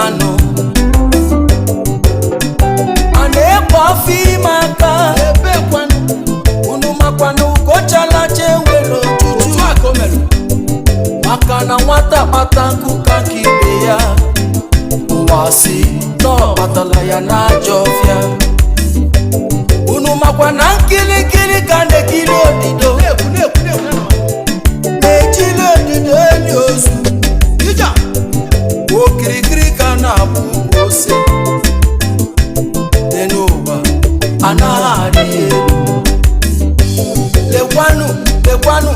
Kanu a na-ekpo afọ ime aka. Unu makwana ugochalacha enwere otutu, maka na nwata kpata nkụ ka nke ibe ya, ụwa si na ọ kpatala ya n'ajọ ọfịa. Unu makwa na nkilikili ka na-ekiri odido na-ejili odido eli ozu. Okirikiri ka na-abụ ukwu ose dị n'ụwa, anaghị arị elu. Lekwanụ, lekwanụ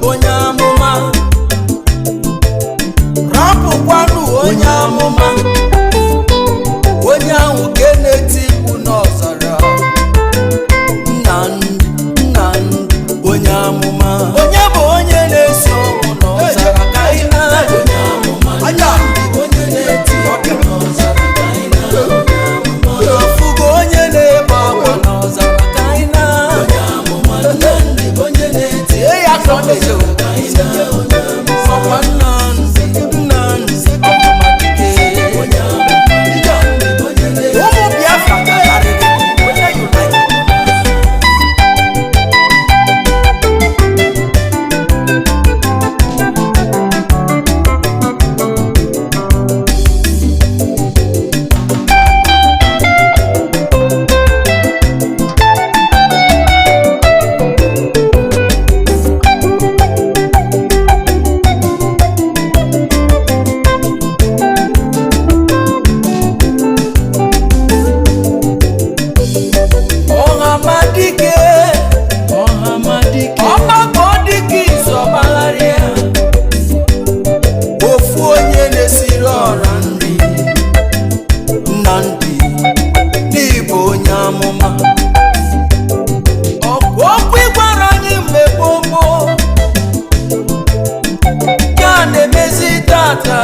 onye amụma, rapụkwanụ onye amụma, onye ahụ ke na-eti mkpu n'ọzara. Nnamdị, Nnamdị onye amụma, onye bụ onye na-esi ọnwụ n'ọzara ka anyị na onye amụma. Nnamdị onye na-eti mkpu n'ọzara ka anyị na afụgo, onye na-ebe akwa n'ọzara ka anyị na onye amụma. Nnamdị onye na-eti ya ka ọ na-eje ọkwa. Nnamdị, Nnamdị ọhamadike, ụmụ Biafra gagarịrị onye United. Ọhamadike, Ọhamadike. Ọgbakọ dike izu ọgbagharịa, ofu onye na-esiri ọra nri. Nnamdị n'ịbụ onye amụma, ọkụ okwu ịgwara anyị mgbe gboo gboo ya na-emezi tata.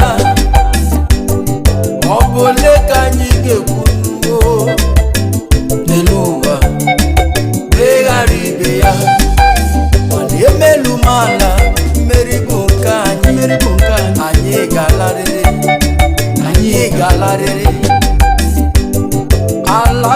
Ọ bụ ole ka anyị ga-ekwu nuo n'elu ụwa weghara ibe ya? Mana emelu m ala, mmeri bụ nke anyị, mmeri bụ nke anyị. Anyị ga-alarịrị, anyị ga-alarịrị ala.